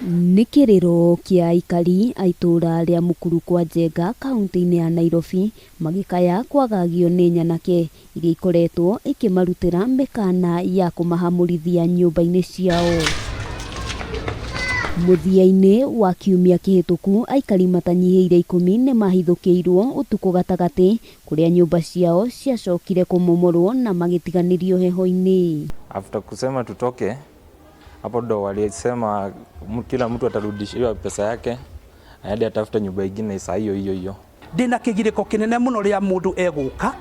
Nĩ kĩrĩro kĩa aikari a itũũra rĩa Mukuru kwa Njenga kauntĩ-inĩ ya Nairobi magĩkaya kwagagio nĩ nyanake iria ikoretwo ikĩmarutĩra mĩkana ya kũmahamũrithia nyũmba-inĩ ciao. Mũthia-inĩ wa kiumia kĩhĩtũku aikari matanyihĩire ikũmi nĩmahithũkĩirwo ũtukũ gatagatĩ kũrĩa nyũmba ciao ciacokire kũmomorwo na magĩtiganĩrio heho-inĩ. After kusema tutoke hapo ndo walisema kila mtu atarudishiwa pesa yake aende atafute nyumba ingine saa hiyo hiyo hiyo. Ndĩna kĩgirĩko kĩnene mũno rĩa mũndũ egũka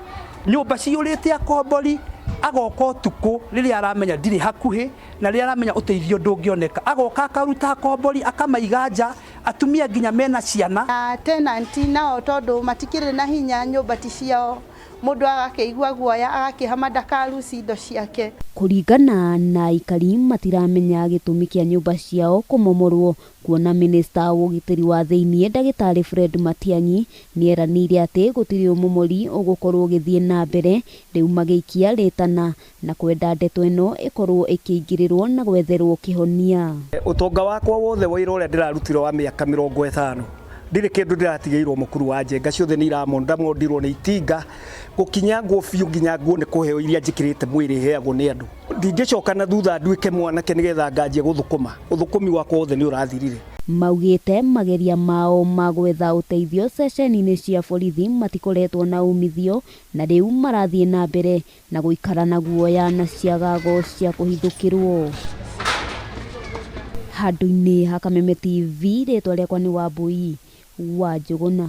nyũmba ciyũrĩte akombori, agoka ũtukũ rĩrĩa aramenya ndirĩ hakuhĩ na rĩrĩa aramenya ũteithio ndũngĩoneka, agoka akaruta akombori akamaiga nja, atumia nginya mena ciana. Na tenant nao tondũ matikĩrĩ na hinya, nyũmba ti ciao, mũndũ agakĩigua guoya agakĩhama ndakaruci indo ciake. Kũringana na aikari matiramenya gĩtũmi kĩa nyũmba ciao kũmomorwo kuona minista wa ũgitĩri wa thĩiniĩ ndagĩtarĩ Fred Matiang'i nĩeranĩire atĩ gũtirĩ ũmomori ũgũkorwo ũgĩthiĩ na mbere, rĩu magĩikia rĩtana na kwenda ndeto ĩno ĩkorwo ĩkĩingĩrĩrwo na gwetherwo kĩhonia. Ũtonga wakwa wothe wa ira ũrĩa ndĩrarutire wa mĩaka 50 ndirĩ kĩndũ ndĩratigĩirwo Mũkuru wa Njenga, ciothe nĩ iramondamondirwo nĩ itinga gũkinyangwo biũ nginya nguo nĩ kũheo iria njĩkĩrĩte mwĩrĩ heagwo nĩ andũ. Ndingĩcoka na thutha nduĩke mwanake nĩgetha nganjie gũthũkũma, ũthũkũmi wakwa wothe nĩ ũrathirire. Maugĩte mageria mao ma gwetha ũteithio ceceni-inĩ cia borithi matikoretwo na umithio na rĩu marathiĩ na mbere na gũikara na guoya na ciagago cia kũhithũkĩrwo. Handũ-inĩ ha Kameme TV, rĩtwa rĩakwa nĩ Wambui wa Njũgũna.